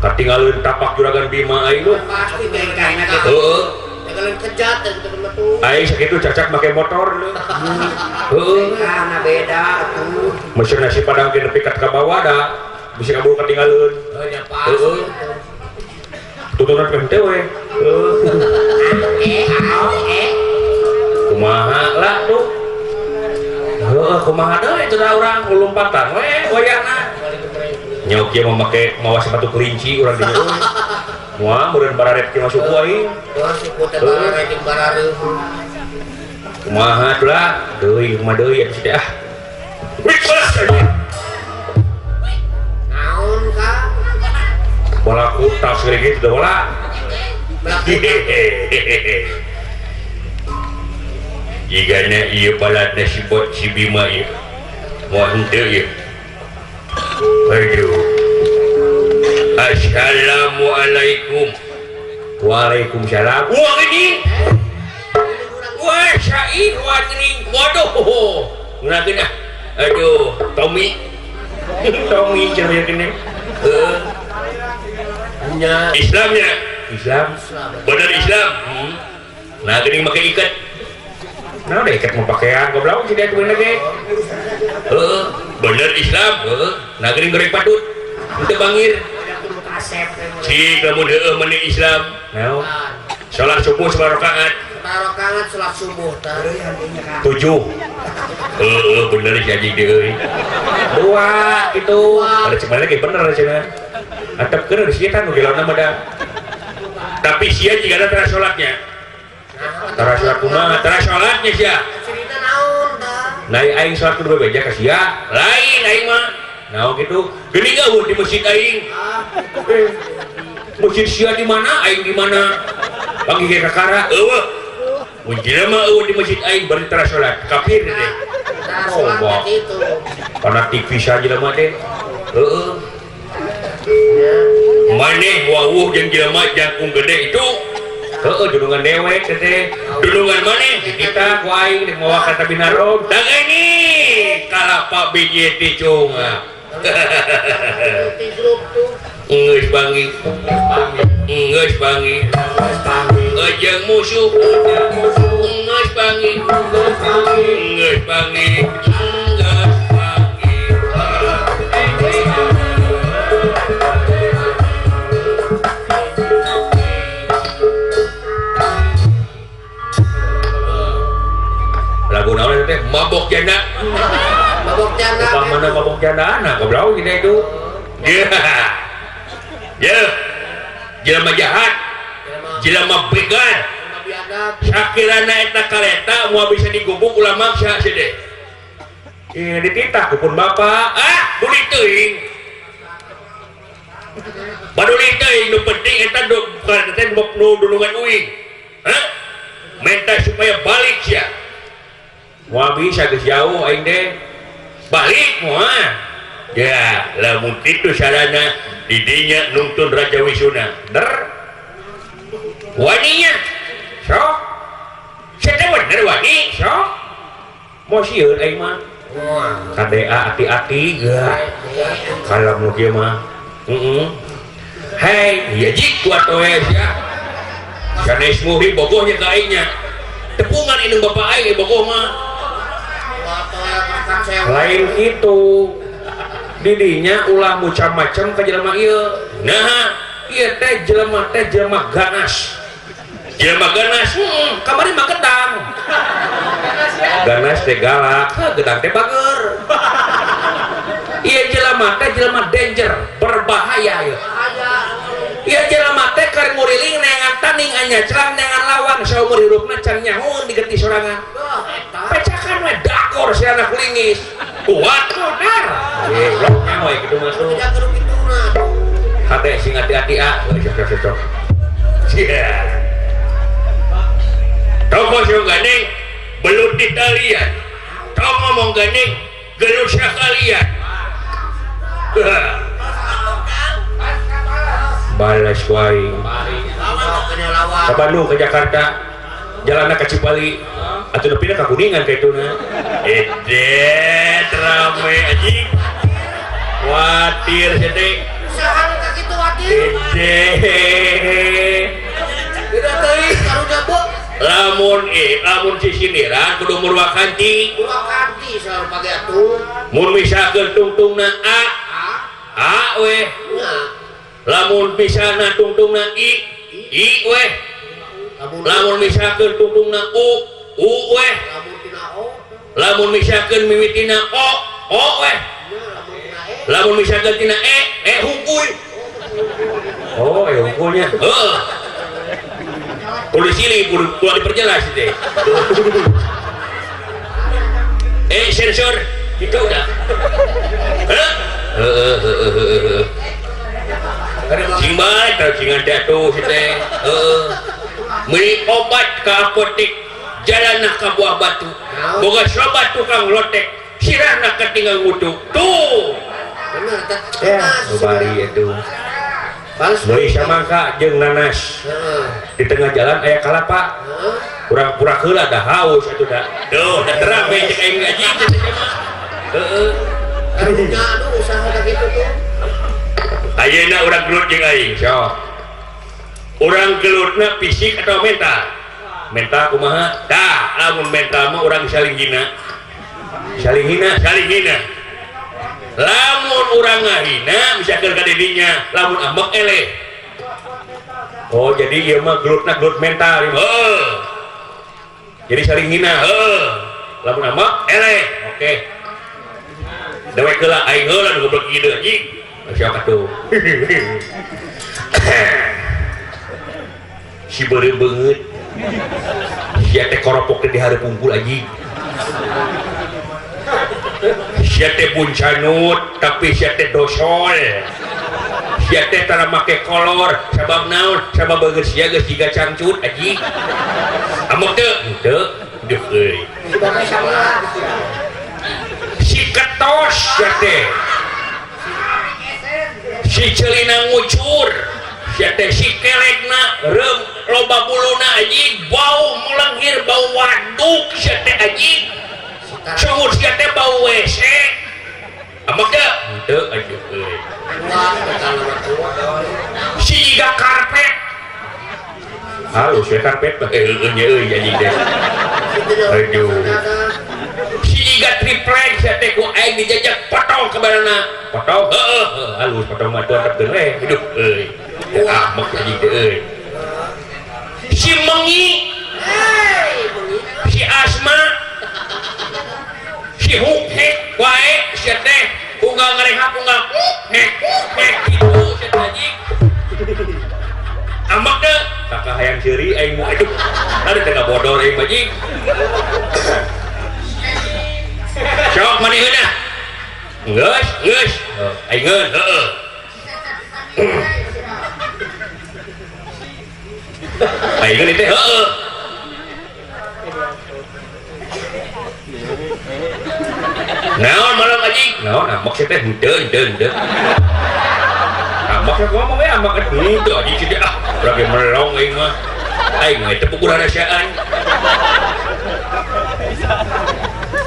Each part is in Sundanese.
Katinggalin tapak juragan Bima aing lu. Pasti bengkana gitu. Heeh. Tinggalin kejat dan gitu mah tuh. Aing sakitu cacak make motor lu. Heeh. Bengkana beda atuh. Mesin nasi padang ge nepi ka bawah da. Bisa kabur katinggalin. Oh ya pasti. Heeh. Tutunan teh we. Heeh. Kumaha lah tuh. Heeh, kumaha deui itu da urang lompatan we wayahna. Nyok ieu mah make mawa sepatu kelinci urang di dieu. Moal meureun bararet kieu masuk ku aing. Wah, suku teh bararet jeung barareuh. Kumaha tuh lah, deui kumaha deui atuh teh ah. Wih, balas aja. Naon ka? Bola kutas gede gitu dah bola. Belak. Jigana ieu balatna si bot si Bima ieu. Moal henteu ieu. Aduh. Assalamualaikum. Waalaikumsalam. Wah ini. Wah syair wah geuning. Waduh. Ngeunakeun ah. Aduh, Tommy. Tommy cenah geuning. Heeh. Nya. Islamnya. Islam. Bener Islam. Nah, geuning make ikat. Nah, udah ikat mau pakaian goblok sih dia bener ge. Heeh, bener Islam. Heeh. Nah, geuning goreng patut. Henteu bangir. Si lamun heueuh maneh Islam. Naon? Salat subuh sabaraha rakaat? Rakaat salat subuh tah. 7. Heeh, bener si anjing deui. 2 gitu. Ada cuma lagi bener cenah. Atep keur di sieu kan nu gelona mah da. Tapi sia jigana tara salatnya. Tara salat kumaha? Tara salatnya sia. Cerita naon tah? Nah, aing salat kudu bebeja ka sia. Lain aing mah. Naon kitu? Geuning eueuh di masjid aing. Masjid sia di mana? Aing di mana? Panggih ge kakara eueuh. Mun jelema eueuh di masjid aing bari tara salat, kafir teh. Tara Oh, salat wah. gitu. Fanatik pisan jelema teh. Heeh. Maneh wawuh jeung jelema jangkung gede itu. Heeh, dunungan dewek teh. Dunungan maneh di kita ku aing rek mawa ka Tabinarom. Tah ini kalapa biji ticung. Di grup tuh. Geus bangi. Geus bangi. Jeung musuh. Geus bangi. Geus bangi. Geus bangi. Lagu naon eta teh? Mabok janda. Mabok janda. Upah mana mabok janda anak goblok kita itu. Ya. Ya. Jelema jahat, jelema begal. Sakirana eta kareta moal bisa digubuk ulah maksa sia deh. Ini dititah ku pun bapak. Ah, buli teuing. Baduli teuing nu penting eta kareta teh nu dulungan uing. Hah? Minta supaya balik sia. Moal bisa geus jauh aing teh. Balik moal. Ya, lamun kitu sarana didinya nungtun Raja Wisuna. Der. Waninya. Sok. Sia teh bener wani, sok. Moal sieun aing mah. Wah. KDA hati-hati gah. Kalau nu kieu mah. Heeh. Hei, ya jik kuat we sia. Sanes muhrim bogohnya ka aingnya. Tepungan indung bapak aing bogoh mah. Lain itu. Didinya ulah macam-macam ke jelema ieu. Nah, ieu teh jelema ganas. Jelema ganas, kamari mah gedang. Ganas teh galak, heuh, gedang teh bager. Ieu jelema teh jelema danger, berbahaya ieu. Ieu jelema teh keur nguriling neangan tanding anyaclang neangan lawan saumur hirupna can nyahoeun digeti sorangan. Pecakan we dakor si anak lingis. Kuat modar. Goblok nya we kitu mah tuh. Hate sing hati-hati ah, sok sok sok. Sia. Toko sing gandeng belut di talian. Tong ngomong gandeng gelut sakalian. Balas wae. Ke Bandung ke Jakarta, jalanna ke Cipali, atuh nepi ka Kuningan ka ituna. Edet rame anjing. Watir sia teh. Ade. Beda teuing karunya bu. Lamun lamun sisindiran kudu murwakanti. Murwakanti selalu pake atuh. Mun misalkeun tungtungna A, A we. Lamun misalna tungtungna I, I we. Lamun misalkeun tungtungna U, U we. Lamun misalkeun mimitina O, O we. Lamun misalkeun tina E, E hungkul. Oh, e hungkulnya. Heeh. Kudu silih, kudu diperjelas teh. Sensor itu udah. Heeh, heeh, heeh. Cing bae tah cingan teh atuh si teh. Heeh. Meuli obat ka apotek, jalanna ka Buah Batu. Boga sobat tukang lotek, sirahna katinggal wudu. Tuh. Bener teh. Ya, bari atuh. Meuli samangka jeung nanas. Di tengah jalan aya kalapa. Kurang-kurang heula da haus atuh da. Tuh, da terang we cek aing ngaji teh mah. Heeh. Karunya aduh usaha ka kitu tuh. Ayeuna urang gelut jeung aing, sok. Urang gelutna fisik atau mental? Mental kumaha? Tah, lamun mental mah urang saling hina. Saling hina, saling hina. Lamun urang ngahina misalkan ka didinya, lamun ambek eleh. Oh, jadi ieu mah gelutna gelut mental. Heeh. Jadi saling hina, heuh. Lamun ambek eleh. Oke. Dewek heula aing heula nu goblok ieu anjing. Sok atuh. Si beureum beungeut. Sia teh koropok teh di hareup unggul anjing. Sia teh buncanut tapi sia teh dosol. Sia teh tara make kolor sabab naon? Sabab beungeut sia geus jiga cangcut anjing. Amok teu? Henteu. Duh euy. Si ketos sia teh. Si celina ngucur sia teh, si kelekna reum loba buluna anjing, bau melenghir bau waduk sia teh anjing. Sumur sia teh bau WC. Amok teu? Henteu aduh euy. Si jiga karpet. Halus ya karpet mah. Heueuh nya euy anjing teh. Aduh. Si jiga triplek sia teh ku aing dijajak potong ke barana. Potong heueuh halus potong mah tuh antepkeun we. Aduh euy. Ah mek anjing teh euy. Si Mengi, si Asma, si Huk hek wae sia teh unggal ngarehap unggal hek hek kitu sia teh anjing. Ambek teu? Kakak hayang seuri aing mah aduh. Ari teh bodor aing mah anjing. Sok manehna. Geus, geus. Aing ngeun, heueuh. Aing ngeun teh heueuh. Naon malam anjing? Naon ambek sia teh henteu henteu henteu. Ambek sia ngomong we ambek henteu anjing sia ah urang ge melong aing mah. Aing mah teu puguh rahasiaan.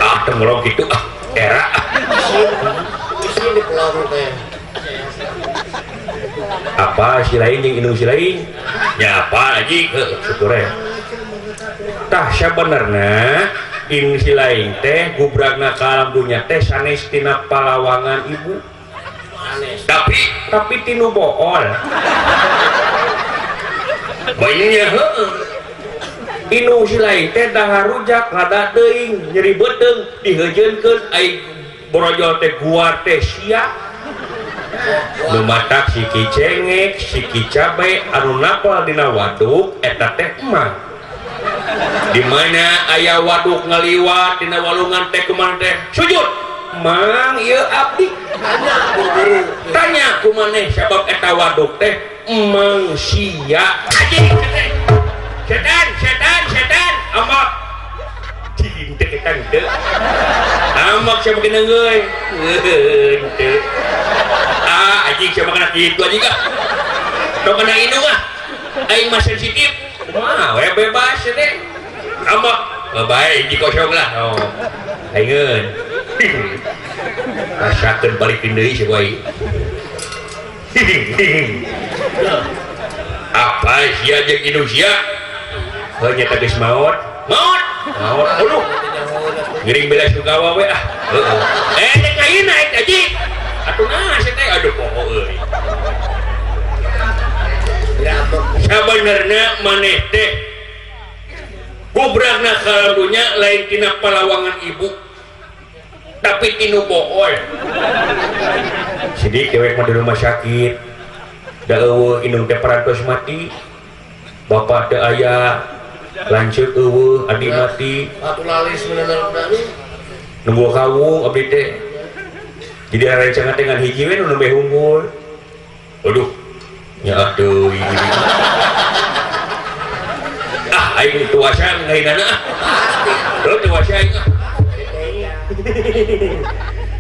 Ah teu melong kitu ah era ah. Isin di pelong teh. Apa si lain jeung indung si lain? Nya apa anjing? Heuh syukur we. Tah sabenerna indung si lain teh gubragna ka alam dunya teh sanes tina palawangan ibu. Tapi tinu bool. Bayinya heueuh. Indung si lain teh dahar rujak lada teuing nyeri beuteung diheujeunkeun ai borojol teh guar teh sia. Nu matak siki cengek, siki cabe anu napal dina waduk eta teh emang. Di mana aya waduk ngaliwat dina walungan teh kumaha teh? Sujud. Mang ieu abdi. Tanya ku maneh sabab eta waduk teh emang sia. Anjing setan, setan, setan. Ambak. Cing teh eta henteu. Ambak sia make neunggeui. Henteu. Ah anjing sia make kitu anjing ah. Tong kana indung ah. Aing mah sensitif. Kumaha we bebas teh. Ambak. Bae hiji kosong lah. Oh. Aing rasakeun balik deui si bae. Apa sia jeung indung sia? Heuh nya geus maot. Maot. Maot. Aduh. Ngiring bela sungkawa we ah. Heeh. Eh teh ayeuna naik haji. Atuh nah sia teh aduh poho euy. Sabenerna maneh teh gobrakna ka dunya lain tina palawangan ibu tapi tinu bohol. Sidik dewek mah di rumah sakit. Da eueuh indung teh parantos mati. Bapak teu aya, lanceuk eueuh, adi mati. Atuh lalis meunang-meunang. Nunggu kawung abdi teh. Jadi rencana teh ngan hiji we nu nembe unggul. Aduh. Nya atuh ini. Ah, aing tuasa ngainana ah. Pasti. Tuasa aing ah.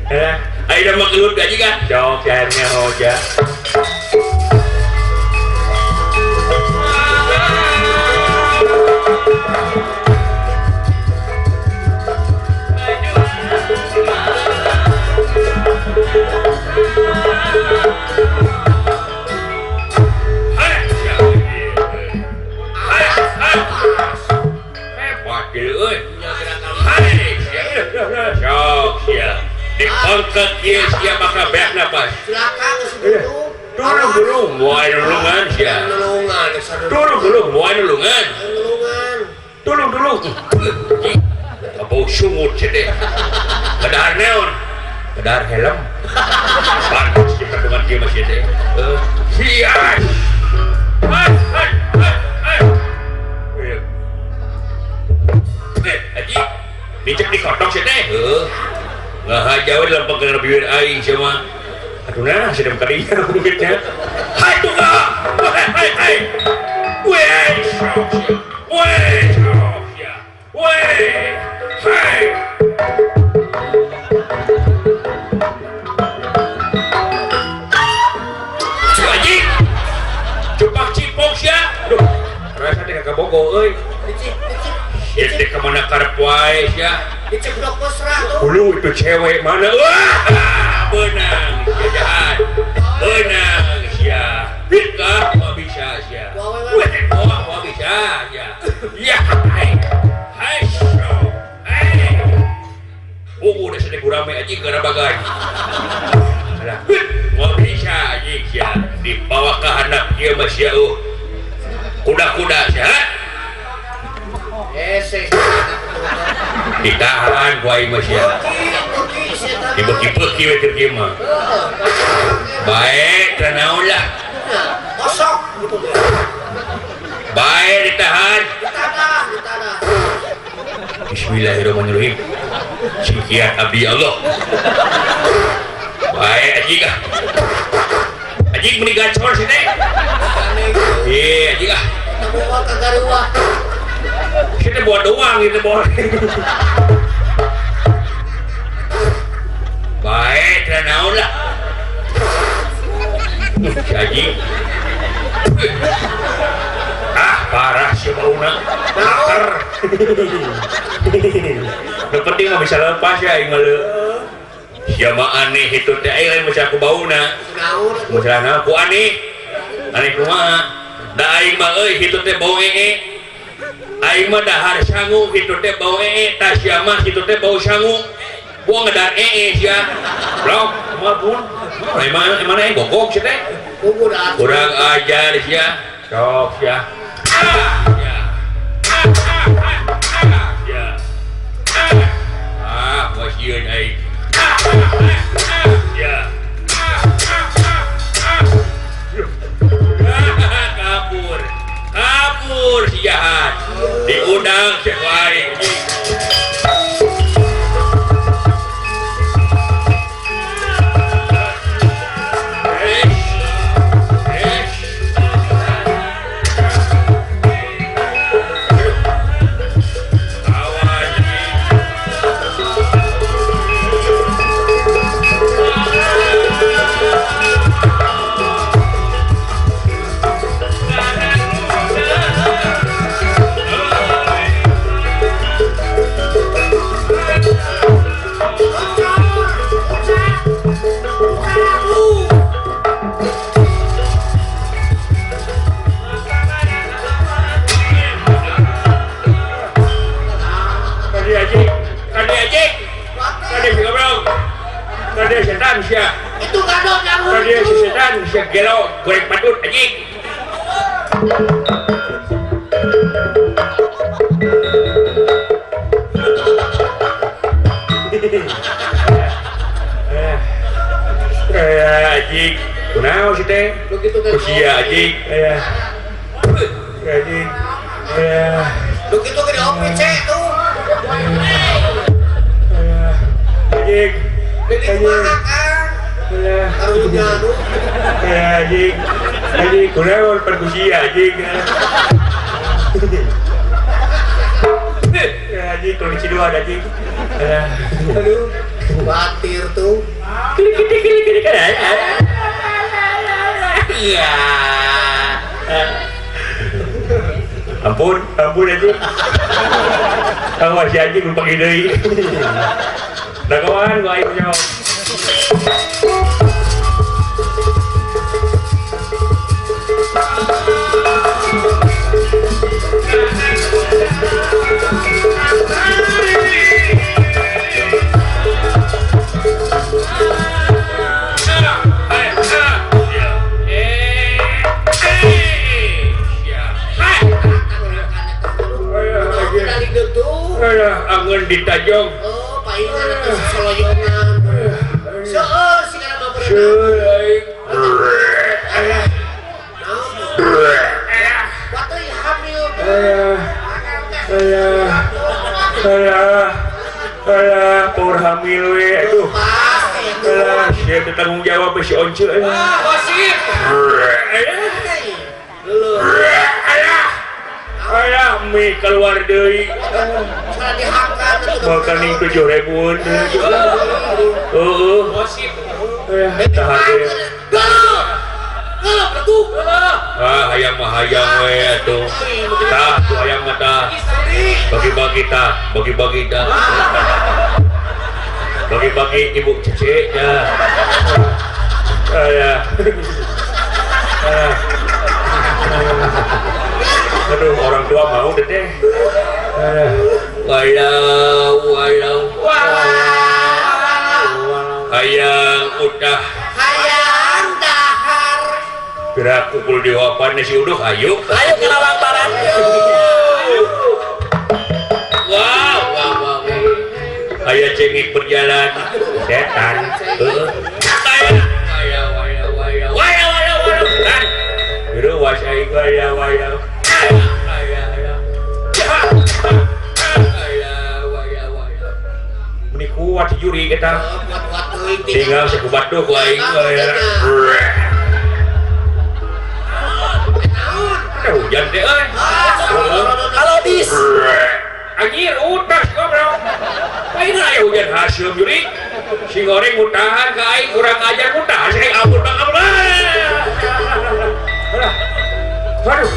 Eh, aing mah gelut gaji kan? Sok nya hoja. Dipangkat ieu sia bakal beak napas. Silakan segitu. Turun gulung moal nulungan sia. Nulungan. Turun gulung moal nulungan. Nulungan. Tulung dulu. Apa sungut sia teh. Kadahar naon? Kadahar helm. Pantes jeung kandungan kieu mah sia teh. Sia. Haji. Dicek di kotok sia teh. Heuh. Ngahaja we lempeng kana bibir aing sia mah. Aduh nah, sedem kadinya bibirnya. Hai tuh. Hai hai hai. Weh, sok sia. Weh, sok sia. Weh. Hai. Haji. Cepak cipok sia. Aduh, rasa teh kabogo euy. Dicip, dicip. Sia teh ka mana karep wae sia. Diceblok mesra tuh. Hulu itu cewek mana? Wah, benang sia jahat. Benang sia. Bika mau bisa sia. Wah, mau bisa sia. Ya, hai. Hai, so. Hai. Oh, udah sedih gurame aja gara bagai. Alah, mau bisa aja sia. Dibawa ke handap ieu mah sia kuda-kuda sia. Ditahan ku aing mah sia. Dibeki-beki we keur kieu mah. Bae teu naon lah. Kosok gitu teh. Bae ditahan. Ditadah, ditadah. Bismillahirrahmanirrahim. Singkiat abdi Allah. Bae anjing ah. Anjing meni gacor sih teh. Iya anjing ah. Bawa ka garuah. Kita bawa doang gitu bawa. Baik, teu naon lah. Si Haji. Ah, parah si bauna. Laker. Nu penting mah bisa lepas ya aing mah. Sia mah aneh itu teh aing lain bisa ku bauna. Naon? Masalahna ku aneh. Aneh kumaha? Da aing mah euy kitu teh bau ee. Aing mah dahar sangu kitu teh bau ee, tah sia mah kitu teh bau sangu. Buang ngedar ee sia. Blok, kumaha pun. Emang mana aing gogok sia teh. Kurang ajar sia. Sok sia. Ah, sia. Ah, ah, ah, ah, sia. Ah, ah, sieun aing. Ah, ah, ah, ah, sia. Ah, ah, ah, ah. Kabur. Kabur si jahat. Diundang cek wae. Hujan sia gelo goreng patut anjing. Anjing. Kunaon sih teh? Ku sia anjing. Anjing. Lu kitu ge diopi cek tuh. Anjing. Karunya aduh. Anjing. Anjing kunaon per ku sia anjing. Anjing kondisi dua anjing. Aduh, batir tuh. Klik. Iya. Ampun, ampun anjing. Awas si anjing lupa deui. Dagoan gua aing jawab. Angeun ditajong. Oh, paingan atuh soloyongan. Seueur sigana mah berenang. Seueur aing. Batu hamil. Alah, power hamil we aduh. Alah, sia teu tanggung jawab si Once. Ah, gosip. Alah, mie keluar deui. Makaning 7.000. Heeh. Gosip. Tahan deui. Ah, hayang mah hayang we atuh. Tah, tuh hayang mah tah. Bagi-bagi tah, bagi-bagi tah. Bagi-bagi ibu cece ya. Alah. Aduh, orang tua mau deh deh. Walau, walau, hayang udah, hayang dahar. Gerak pukul di wapan nasi uduk, ayo. Ayo ke Lawang Barat. Wow, wow, wow. Ayah cengik berjalan, setan. Ayah, ayah, ayah, ayah, ayah, ayah. Biru was aing, ayah, ayah. Ini kuat juri kita. Tinggal sekubat tuh ku aing. Hujan teh euy. Kalau dis. Anjir utas goblok. Lain aya hujan haseum juri. Si goreng mutahan ka aing kurang ajar mutahan aing ampun bang ampun. Aduh.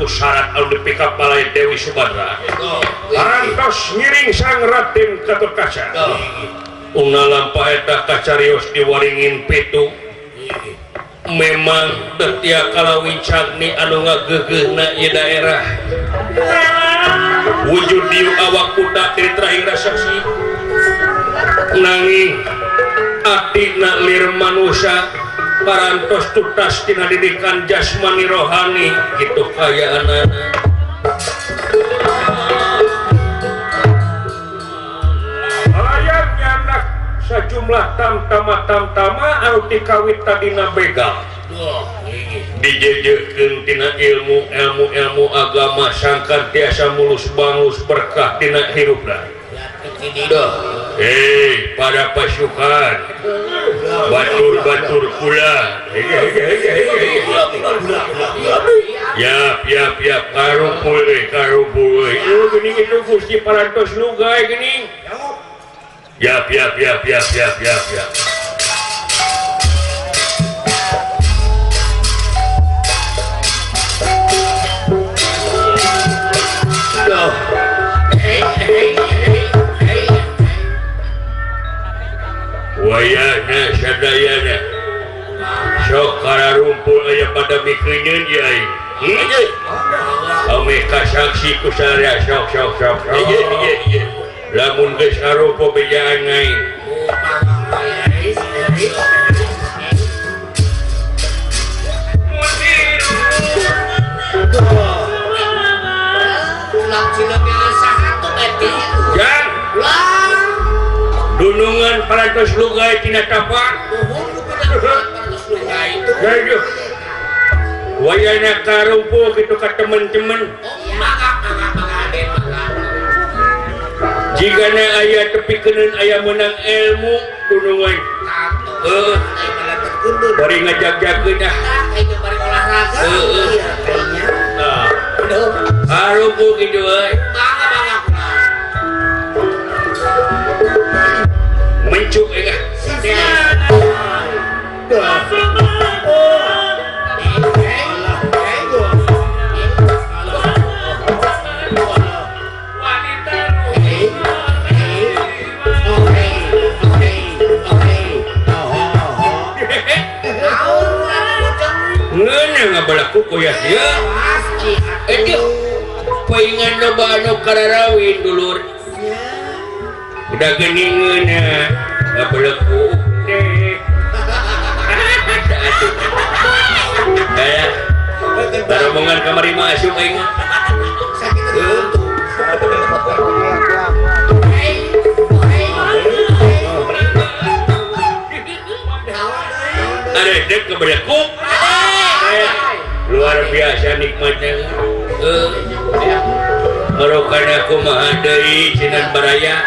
Syarat anu dipikapalai Dewi Subadra. Parantos ngiring Sang Raden Gatotkaca. Ungna lampah eta kacarios di Waringin Pitu. Memang tetia kalawincagni anu ngageugeuhna ieu daerah. Wujud dieu awak kuda tiri rasaksi. Nanging atina lir manusia parantos tutas tina didikan jasmani rohani gitu kayaanana. Hayang nyanak sajumlah tamtama-tamtama anu tikawit tadina begal. Dijejekeun tina ilmu ilmu ilmu agama sangkan tiasa mulus bangus berkah tina hirupna. Hei para pasukan batur-batur kula. Yap yap yap karumpul karumpul. Geuning itu Gusti parantos lugai geuning. Yap yap yap yap yap yap yap. Wayana sadayana sok kararumpul aya pada mikeunyeun ieu aing. Ameh kasaksi ku sararea sok sok sok. Lamun geus arupa bejaan aing. Dunungan parantos lugai tina tapak. Wayana karumpul kitu ka temen-temen. Jigana aya tepikeun aya meunang ilmu dunungan. Heuh. Bari ngajag-jagkeun ah. Heuh. Tah. Karumpul kitu euy. Mencuk enggak? Ngeunah ngabalaku koyah ieu. Aduh, paingan loba anu kararawin dulur. Udah geuning ngeunah ngabalaku teh. Kayak baromongan kamari mah asup aing mah. Ada dek ngabalaku. Luar biasa nikmatnya. Merokana kumaha deui cenah baraya.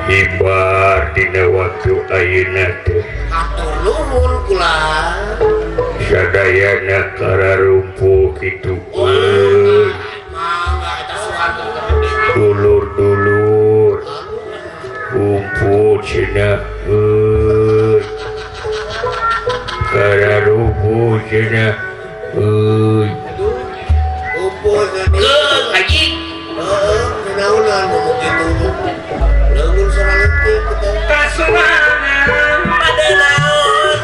Hibar dina waktu ayeuna teh hatur nuhun kula sadayana kararumpul kitu mangga eta suwarto dulur-dulur kumpul cenah euy kararumpul cenah euy kumpul geus haji heuh kunaonan ngomong kitu leungun sorang leutik kasurangan pada naon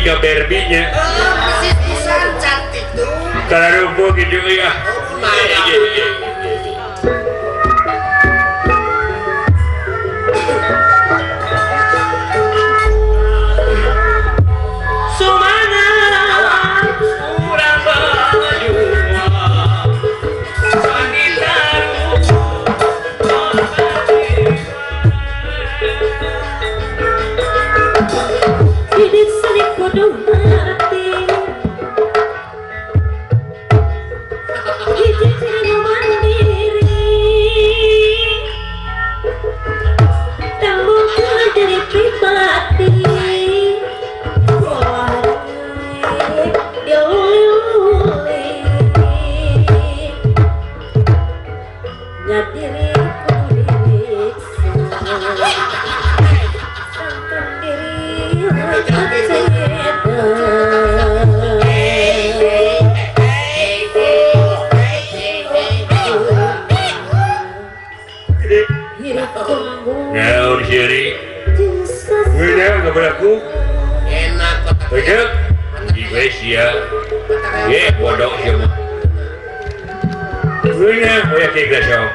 Jiga Barbie-nya. Persis pisan cantik tuh. Kararumpul gitu ya. Sumana urang bajua sanitaru Hidup seni kudu ngerti hiji ciri mandiri tembungkeun diri pribadi diuli-uli nya diri kudu diperiksa sangkan diri kaceta. Naon siri? Ngeunah ngabelaku. Enak kotak. Ejek. Ieu sia. Ye bodoh sia mah. Ngeunah we kieu sok.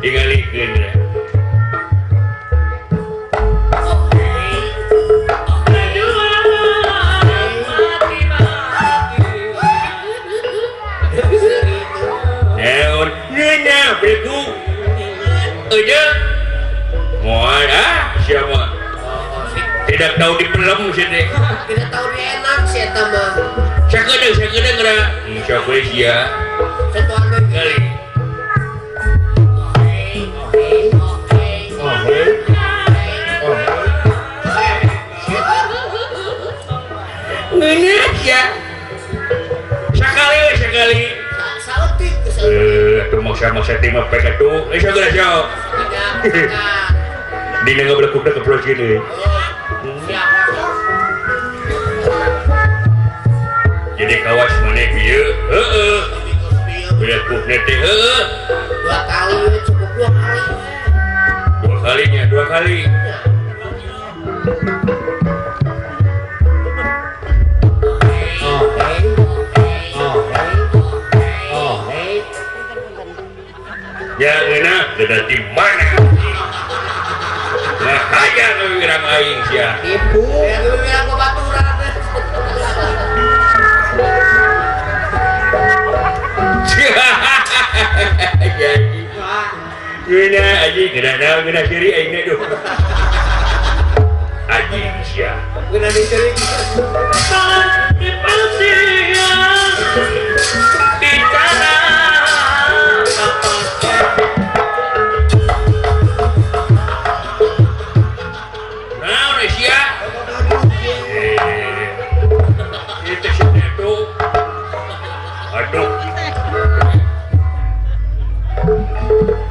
Tingalikeun we. Naon ngeunah belaku. Ejek. Moal ah sia mah. Tidak tahu di pelem sia teh. Tidak tahu di enak sih eta mah. Sakedeung sakedeung geura. Sok we sia. Sentuhan deui. Kali. Ngeunah sia. Sakali we sakali. Saeutik saeutik. Atuh maksa-maksa teh mah pek atuh. Eh sok geura sok. Dina ngabelekukna ke pulau sini. Siap. Jadi kawas maneh kieu? Heeh. Belekukna teh heeh. Dua kali we, cukup dua kali. Dua kalinya, dua kali. Ya ngeunah geuna di mana? Nah, hayang wirang aing sia. Ibu, ya wirang babaturan. Jadi. Ngeunah anjing, ngeunah naon ngeunah seuri aing teh duh. Anjing sia. Ngeunah diceurik. Di pasir di tanah. Naon sia? Itu si itu. Aduh.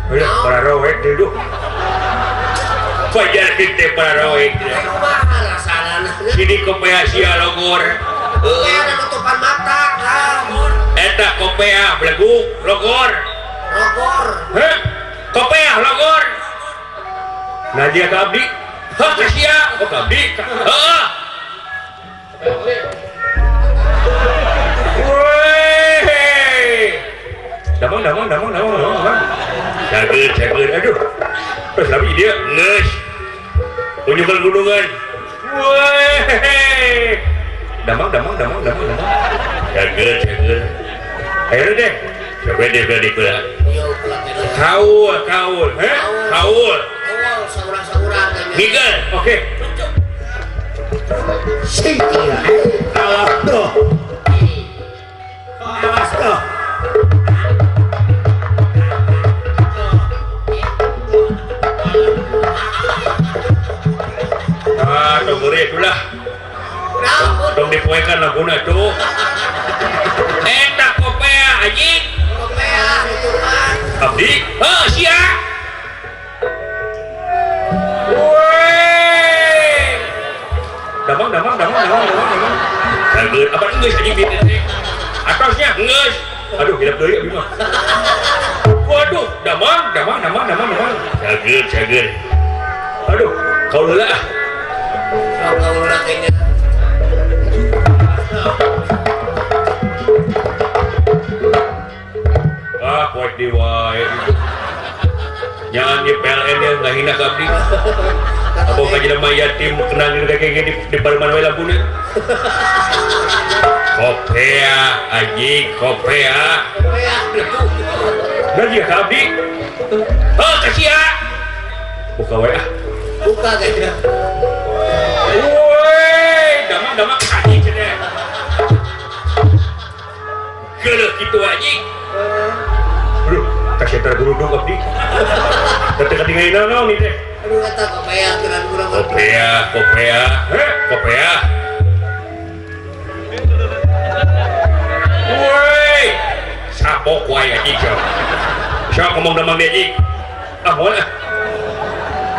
Udah, para roek dulu. Fajar kita para roek. Kumaha rasana? Sini kopea sia logor. Kopea nutupan mata. Eta kopea beleguk logor. Logor. Heh? Kopea logor. Nah dia ka abdi. Hah ka sia? Oh ka abdi. Heeh. Weh. Damang damang damang damang damang. Cager cager aduh. Terus lami dia geus. Unjukkan gunungan. Weh. Damang damang damang damang damang. Cager cager. Ayo deh. Coba deh beli pula. Kaul kaul, heh? Kaul. Kaul saurang-saurang. Miguel, oke. Sing iya. Awas tuh. Awas tuh. Ah, tong beri itulah. Tong dipoekan laguna tuh. Eta kopea anjing. Kopea nutupan. Abdi, heuh sia. Weh. Damang damang damang damang damang damang. Cager, apa geus anjing di teh? Atasnya geus. Aduh, hilap deui abdi mah. Waduh, damang damang damang damang damang. Cager, cager. Aduh, kau heula ah. Kau heula kayaknya. Ah, poek di wae. Jangan di PLN yang ngahina ka abdi. Apa ka jelema yatim kenangin kayak gini di pareman wae lampuna. Kopea anjing, kopea. Gaji ka abdi. Oh, kasih ya. Buka wae ah. Buka kayaknya. Woi, damang-damang anjing cenah. Geuleuh kitu anjing. Aduh, kasih tergeruduk abdi. Ketika tinggal naon nih teh. Aduh kata kopea kira urang. Kopea, kopea, heh, kopea. Woi, sabok wae anjing sok. Sok ngomong damang dia anjing. Ah, moal ah.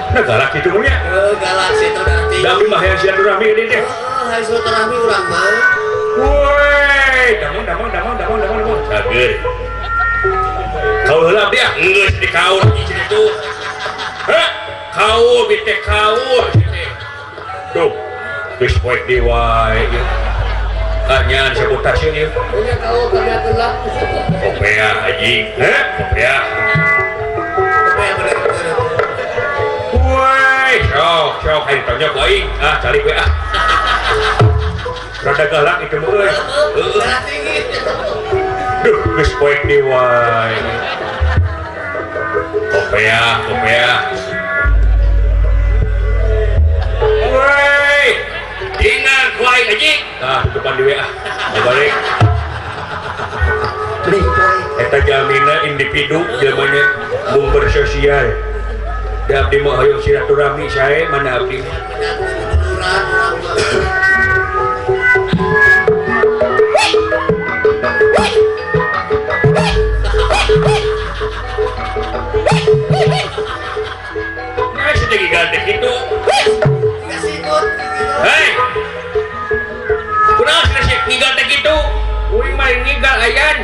Nah, galak kitu nya. Heuh, galak situ nanti. Da abdi mah hayang silaturahmi ieu teh. Heeh, hayang silaturahmi urang mah. Woi, damang damang damang damang damang damang. Cager. Kau heula abdi ah, geus dikaur anjing cenah itu. Heh, kaur bi teh kaur teh. Duh, geus poek deui wae ieu. Ah, nyan sabotase ieu. Punya kau kerjakeun lah. Kopea anjing, heh, kopea. Kopea bener. Woi, sok sok hayang tonjok ku aing. Ah, cari we ah. Rada galak itu mah euy. Heeh. Darah tinggi. Duh, geus poek deui wae. Kopea, kopea. Woi, ingat ku aing anjing. Ah, tutupan di WA. Balik. Eta jamina individu jelema mung bersosial. Da abdi mah hoyong silaturahmi sae mana abdi. Nah, sedih ganteng gitu. Hei, kunaon cenah sih ngigal teh kitu? Uing mah ngigal ayan.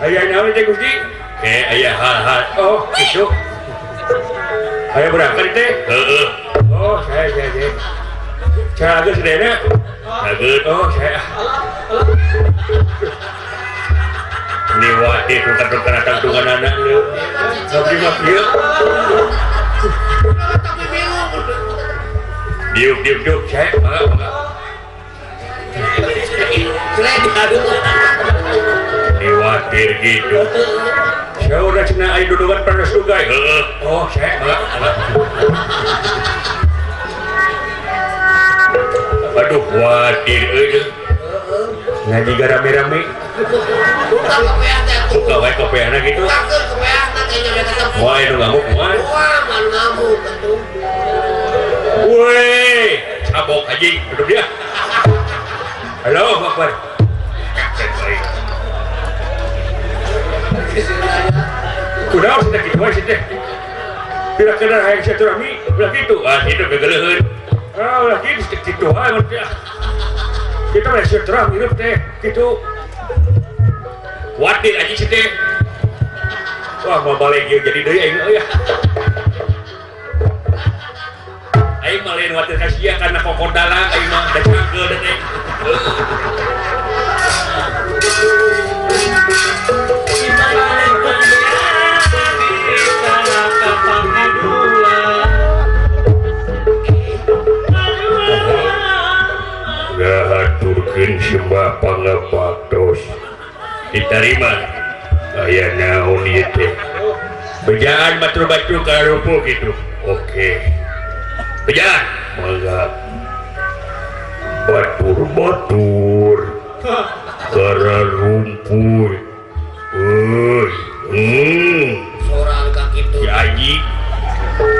Aya naon teh Gusti? Aya hal-hal. Oh, kitu. Aya berangkat teh? Heeh. Oh, saya. Cara geus sadayana? Cageut. Oh, saya. Niwati tukar-tukar tangtungan anak lu. Abdi mah kieu. Diuk diuk diuk, saya mangga mangga. Niwatir gitu. Saya udah cenah aya dudungan panas dugai. Heeh. Oh, saya mangga mangga. Aduh, watir euy. Ngaji rame-rame. Buka kopeah teh. Buka wae kopeahna gitu. Bukakeun kopeahna kayaknya mereka teh. Moal nu ngamuk moal. Wah, moal ngamuk atuh. Woi, cabok anjing, duduk dia. Halo, Akbar. Kunaon sih teh kitu wae sih teh. Pira kedah hayang silaturahmi, ulah kitu. Ah, kitu gegeleuheun. Ah, ulah kitu sih kitu wae mun teh. Kita mah silaturahmi hirup teh, kitu. Kuatir anjing sih teh. Wah, mau balik ieu jadi deui aing euy. Aing mah lain watir ka sia kana kokodalang aing mah da cangkeul teh. Ngahaturkeun sembah pangabaktos. Diterima. Aya naon ieu teh? Bejaan batur-batur karupu gitu. Oke. Bejaan mangga. Batur-batur kararumpur. Euy. Sorang ka kitu. Ya anjing.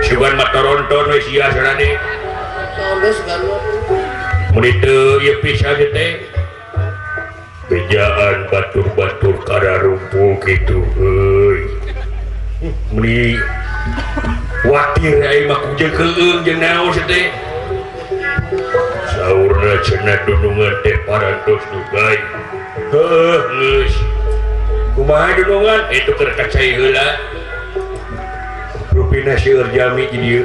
Sugan mah toronton we sia sarane. Geus galuh. Mun teu ieu pisan teh. Bejaan batur-batur kararumpul kitu euy. Meni watir aing mah ku jeung keueung jeung naon sih teh. Saurna cenah dunungan teh parantos dugai. Heuh, geus. Kumaha dunungan? Itu keur kacai heula. Rupina seueur jami di dieu.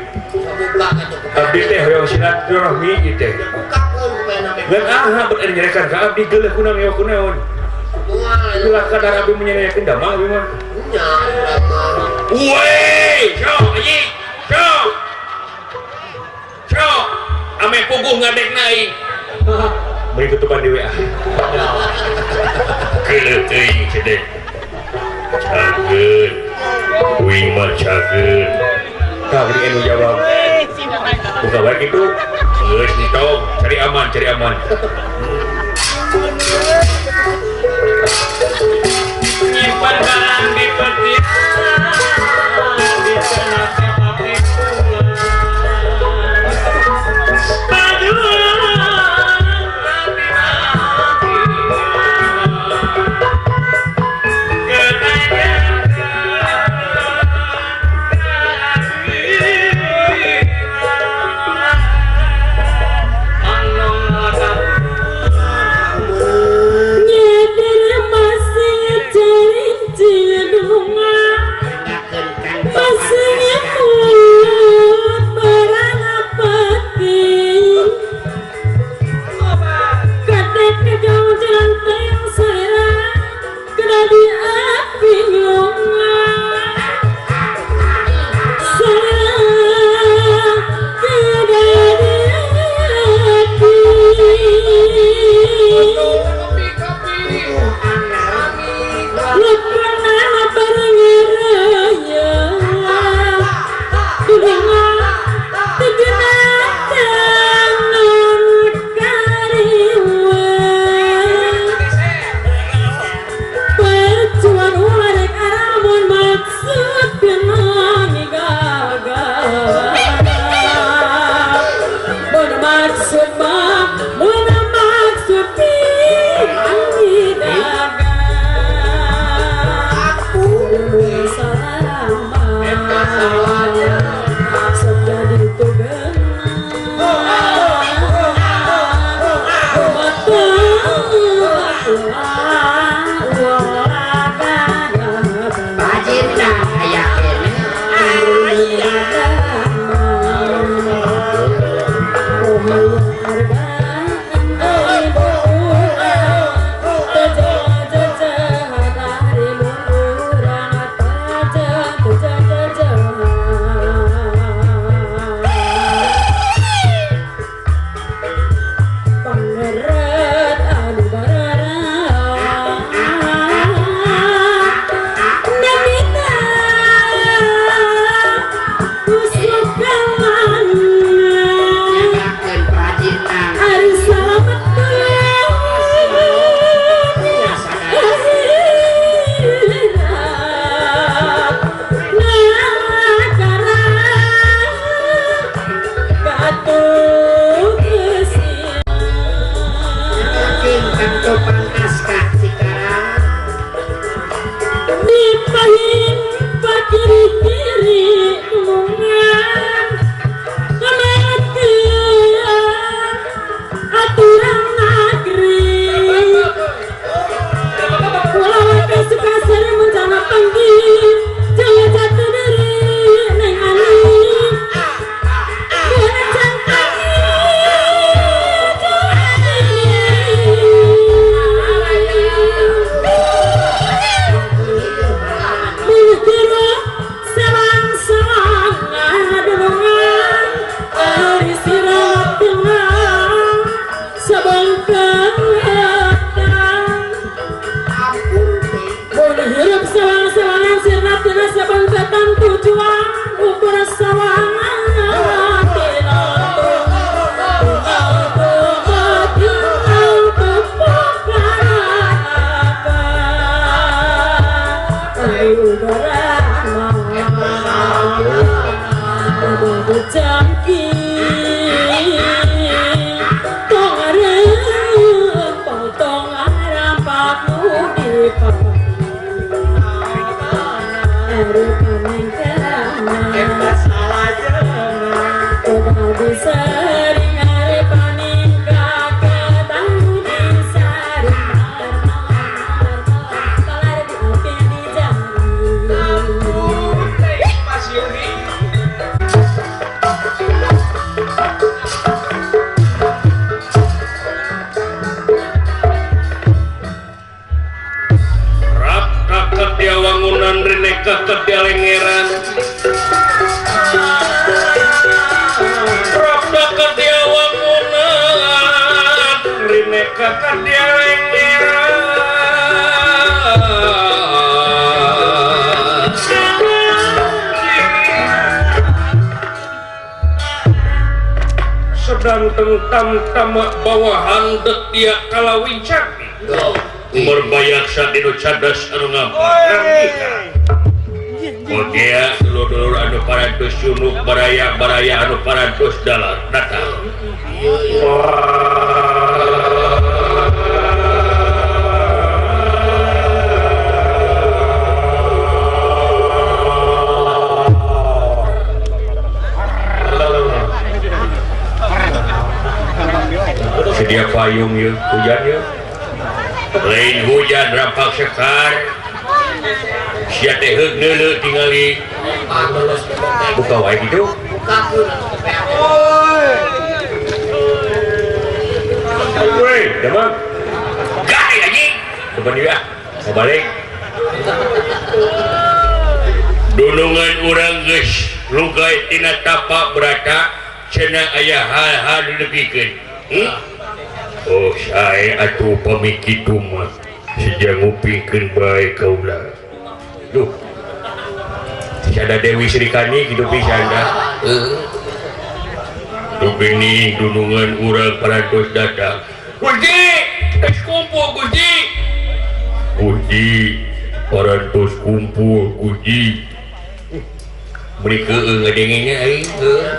Buka kitu. Abdi teh hoyong silaturahmi ieu teh. Bukakeun supaya name. Ngan aha bet ari nyarekan ka abdi geuleuh kunaon ieu kunaon. Moal. Ulah kadar abdi menyanyiakeun damang abdi mah. Nya urang mah. Woi, sok anjing. Sok. Sok. Ame puguh ngadekna aing. Beri tutupan di WA. Geuleuh teuing cedek. Cageun. Uing mah cageun. Tah beri anu jawab. Buka baik itu. Geus entong, cari aman, cari aman. Nyimpan barang di peti di sana pati Nyeder masih cering-cering Bukakeun kan. Masih nyebut barang pati Kadek kejauh jalan tayang selera Kena di api nyunga Selera kena di api. Lepana bareng raya Dunga tegena tangan kariwa Percuan ularek aramun maksud kenangi gagal Mun maksud mah mun maksud pinangi gagal Bajinna aya keneh. Pangeret anu barara Namita Usukan Nyagakeun prajinna. Ari salamet Nyagakeun kanto pangaska sikarang. Dipahin pakiri-kiri nungan Kematian aturan negeri Walau suka sering mencana panggi Jangan jatuh diri neng ani Jangan Mikira selang-selang ngadungan Ari sirat tengah sebangkatan Ampun teh. Mun hirup selang-selangan sirna tina sebangkatan tujuan ukur sawangan tina Sering paning kaketang di saring kalar di api di jami. Mas Yuri. Ganteng tam-tama bawahan dek dia kalawin cakni Merbayaksa dinu cadas anu ngampar Kodia dulur-dulur anu parantos yunuk baraya-baraya anu parantos dalar datang. Sedia payung yeuh, hujan yeuh. Lain hujan rampak sekar. Sia teh heug neuleuh tingali. Buka wae kitu. Woi, damang. Gai anjing. Depan ieu ah. Mau balik. Dunungan urang geus lugay tina tapak berata cenah aya hal-hal dipikeun. Oh, sae atuh pami kitu mah. Sejak ngupingkeun bae kaula. Duh. Sada Dewi Sri Kandi kitu pisan dah. Heeh. Duh geuning dunungan urang parantos datang. Gusti, geus kumpul Gusti. Gusti, parantos kumpul Gusti. Beri keung ngadengenya aing heuh.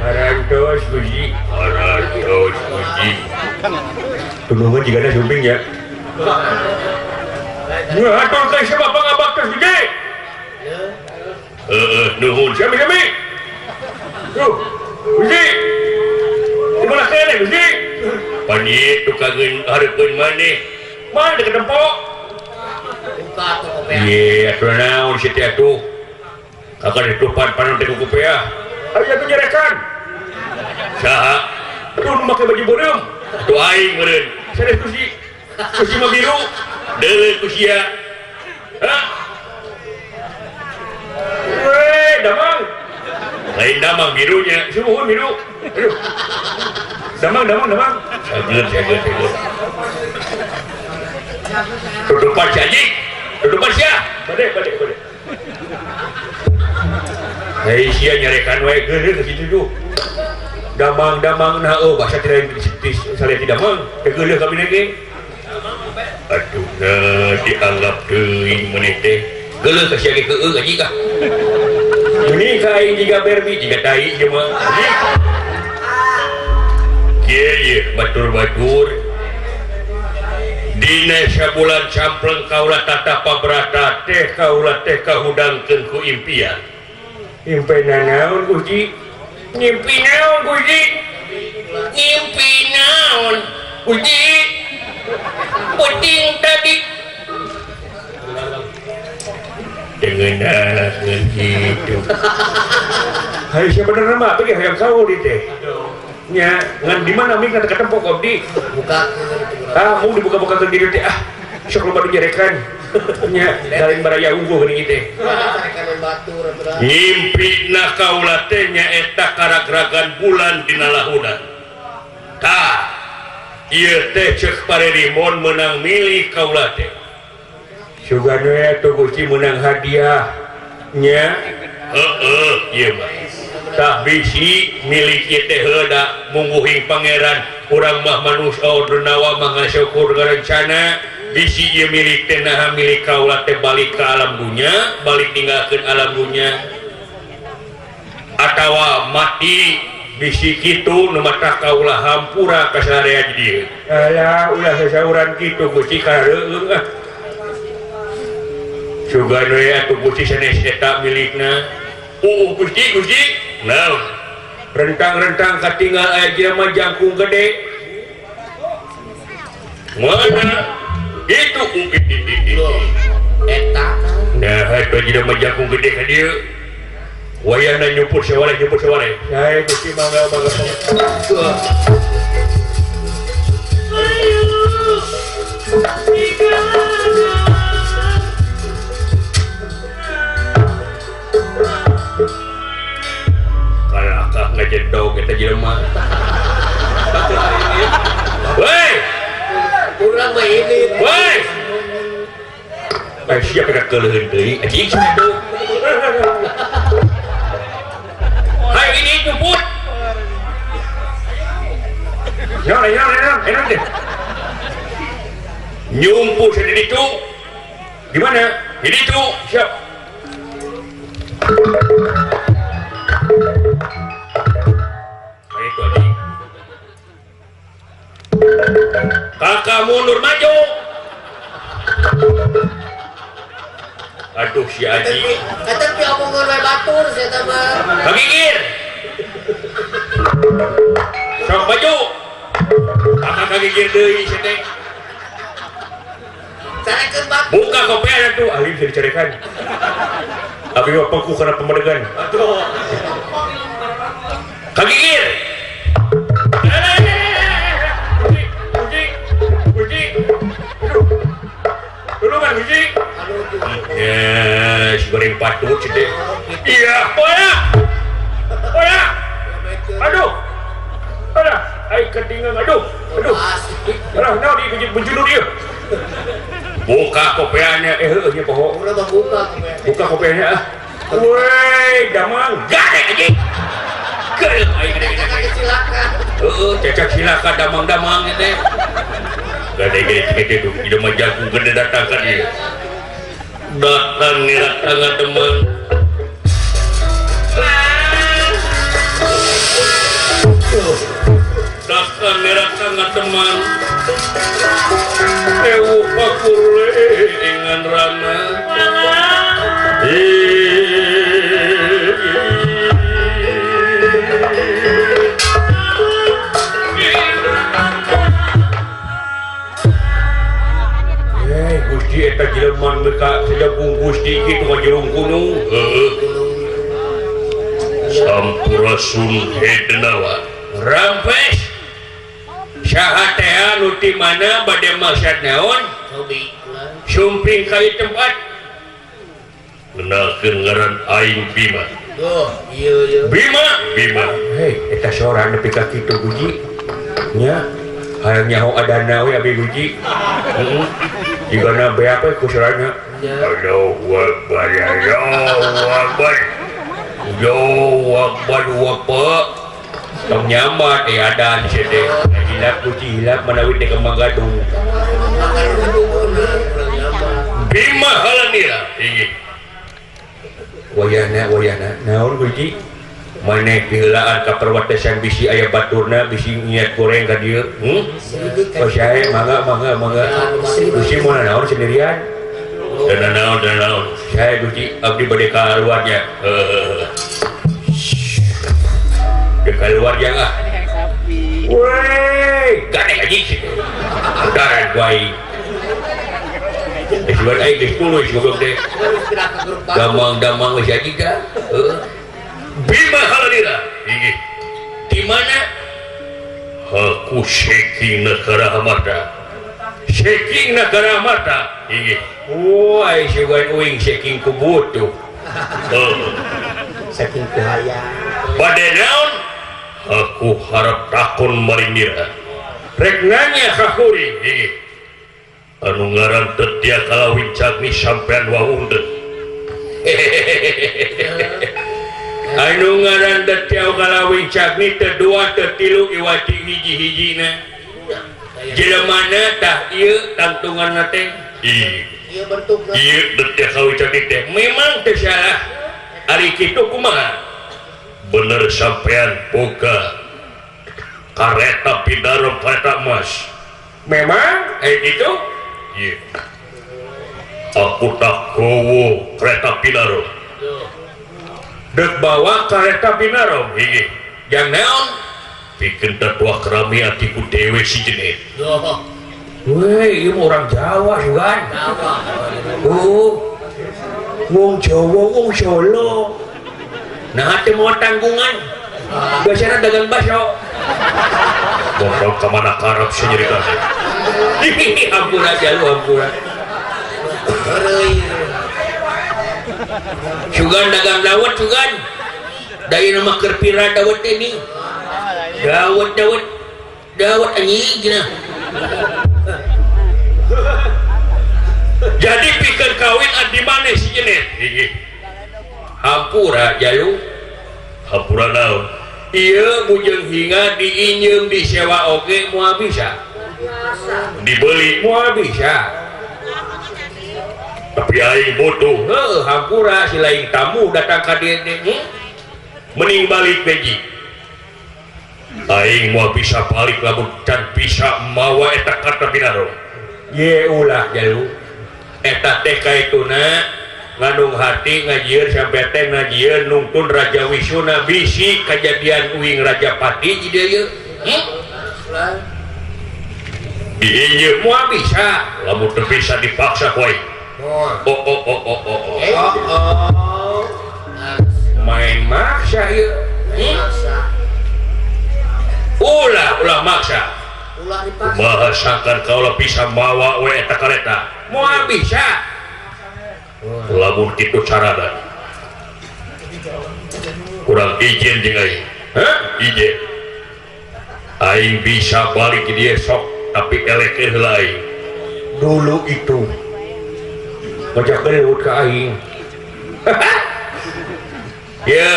Parantos Gusti, parantos Gusti. Tulungan jika ada sumping ya. Ngatur ka siapa pangabaktos gede. Heeh, nuhun sami-sami. Duh, Gusti. Di mana kene Gusti? Pan ieu tukangeun hareupeun maneh. Mana deuk tempo? Buka atuh kopea. Ye, atuh naon si teh atuh. Kakak ditupan panon teh ku kopea. Ayo atuh nyerekan. Saha? Tuh nu make baju beureum. Tuh aing meureun. Sanes Gusti. Gusti mah biru. Deuleu ku sia. Hah? Weh, damang. Lain damang birunya. Sumuhun biru. Aduh. Damang, damang, damang. Sageun, sageun, sageun. Tutupan si anjing. Tutupan sia. Bade, bade, bade. Hei sia nyarekan wae geuleuh ka situ tuh. Damang-damang nah oh bahasa tidak salah tidak damang teh geuleuh kami ge. Aduh nah dianggap teuing maneh teh. Geuleuh ka sia ge keueung anjing ka. Ini ka aing jiga Barbie jiga tai ieu mah. Kieu ieu batur-batur. Dina sabulan campleng kaula tatapa brata teh kaula teh kahudangkeun ku impian. Impi naon Gusti? Ngimpi naon Gusti? Ngimpi naon Gusti? Penting tadi. Dengeunah gitu. Hayu sebenarnya mah abdi hayang sawo di teh. Nya ngan di mana mik teh ketempok abdi? Buka. Ah, mau dibuka-buka ke diri teh ah. Sok loba nu nyerekan. Nya daling baraya unggul geuning teh. Ngimpina kaula teh nyaeta karagragan bulan dina lahunan. Tah, ieu teh ceuk parerimon meunang milih kaula teh. Sugan we atuh Gusti meunang hadiah. Nya, heueuh ieu mah. Tah bisi milik ieu teh heuda mungguhing pangeran urang mah manusia denawa mah ngasyukur ngarencana. Bisi ieu milik teh naha milik kaula teh balik ke alam dunya, balik ninggalkeun alam dunya. Atawa mati bisi kitu nu mata kaula hampura ka sararea di dieu. Alah ulah sasauran kitu Gusti kareueung ah. Sugan we atuh Gusti sanes eta milikna. Gusti Gusti. Naon? Rentang-rentang katinggal aya jelema jangkung gede. Mana? Itu eta. Nah, eta jelema jangkung gede ka dieu. Wayahna nyumput saware, nyumput saware. Hae Gusti mangga mangga. Urang mah ini. Woi. Siap ka keuleuheun deui anjing cenah. Hayo ini jemput. Ya ya ya, enak deh. Nyumpu sendiri itu. Gimana? Ini itu, siap. Itu anjing. Kakak mundur maju. Aduh si Aji. Kata pi omongan we batur sia teh mah. Kagigir. Sok maju. Kakak kagigir deui sia teh. Carekeun batu. Buka kopian atuh, ahli bisa dicarekan. Abi mah peku kana pemedegan. Aduh. Kagigir. Uji, uji, dulu kan uji. Yes, goreng patut sih deh. Iya, boya, boya. Aduh, aduh, ay ketinggalan, aduh, aduh. Aduh, nah di benjulur dia. Buka kopiannya, heueuh nya poho. Buka kopiannya ah. Woi, damang, gade anjing. Geuleuh aing gede gede. Heeh, cecak silakan damang-damang teh. Gade gede gede tuh, hidup mah jagung gede datang ka dieu. Datang ngerak teman. Datang ngerak teman. Ewu pakulengan rana. Gusti eta jelema mereka sejagung Gusti kitu ngajerung gunung. Heeh. Sampurasun Hedenawa. Rampes. Saha teh anu ti mana bade maksad naon? Sumping ka ieu tempat. Ngenakeun ngaran aing Bima. Oh, ieu ieu. Bima, Bima. Hei, eta sora nepi ka kitu Guji. Nya, hayang nyaho adana we abi Guji. Heeh. Jigana beak we ku sorana. Allahu Akbar, Allahu Akbar. Allahu Akbar, Akbar. Tong nyaman adan sia teh. Hilap Guji hilap manawi teh kembang gadung. Bima halanira. Inggih. Wayahna wayahna naon Guji? Maneh piheulaan ka perwatesan bisi aya baturna bisi niat goreng ka dieu. Oh sae mangga mangga mangga. Gusti moal naon sendirian? Dan naon dan naon. Sae Gusti abdi bade ka luarnya. Heeh. Dek keluar yang ah. Woi, gade anjing. Daran ku aing. Geus aing geus tuluy goblok teh. Damang-damang geus anjing dah. Heeh. Bima halanira. Inggih. Di mana? Aku shaking negara Amarta. Shaking negara Amarta. Inggih. Oh, ai sugan uing shaking ku butuh. Saking ku hayang. Bade naon? Aku harap takon marinira. Rek nanya ka kuring. Inggih. Anu ngaran teu kalawin cagni sampean wahundeun. Anu ngaran teu kalawin cagni teu dua teu tilu iwati hiji-hijina. Jelemana tah ieu tangtunganna teh. Ieu bentukna. Ieu teu kalawin cagni teh memang teu salah. Ari kitu kumaha? Bener sampean boga kareta pidaro kareta emas. Memang gitu? Iya. Aku tak gowo kereta pinaro. Dek bawa kereta pinaro. Iya. Yang naon? Bikin tetua kerami atiku dewe si jenis. Weh, ini orang Jawa juga. Oh, wong Jawa, wong Solo. Nah, hati mau tanggungan. Biasanya dagang bakso. Goblok ka mana karep sih nyerita. Ampura aja lu, ampura. Sugan dagang dawet sugan. Dari nama kerpira dawet ini. Dawet dawet. Dawet anjing cenah. Jadi pikeun kawin adi maneh si Jenet. Hiji. Hampura jalu. Hampura naon? Ieu bujeng hinga diinjeum disewa oge moal bisa. Dibeli moal bisa. Tapi aing butuh. Heuh, hampura si lain tamu datang ka dieu teh. Mending balik beji. Aing moal bisa balik lamun can bisa mawa eta karta binarong. Ye ulah jalu. Eta teh kaituna ngandung hati ngajieun sampai teh ngajieun nungtun Raja Wisuna bisi kejadian uing Raja Pati di dieu ieu. Diinjeum moal bisa lamun teu bisa dipaksa ku aing. Moal. Oh oh oh oh oh, oh. Oh, oh. Main maksa ieu. Maksa. Ulah ulah maksa. Ulah dipaksa. Kumaha sangkan kaula bisa mawa we eta kareta? Moal bisa. Lamun kitu carana. Kurang izin jeung aing. Hah? Izin. Aing bisa balik di dieu sok, tapi eleh heula aing. Dulu itu ngajak gelut ka aing. Ya.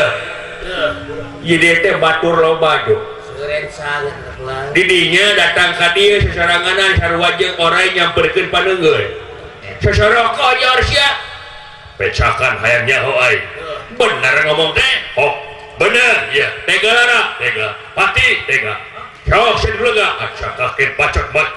Ieu teh batur loba tuh. Seureun sangat lah. Didinya datang ka dieu sasaranganan sarua jeung orai nyamperkeun paneunggeul. Sasoroko aja sia. Pecakan hayang nyaho aing. Bener ngomong teh? Oh, bener ya. Tega lara, tega. Pati, tega. Sok sieun lega. Acakakeun pacak mat.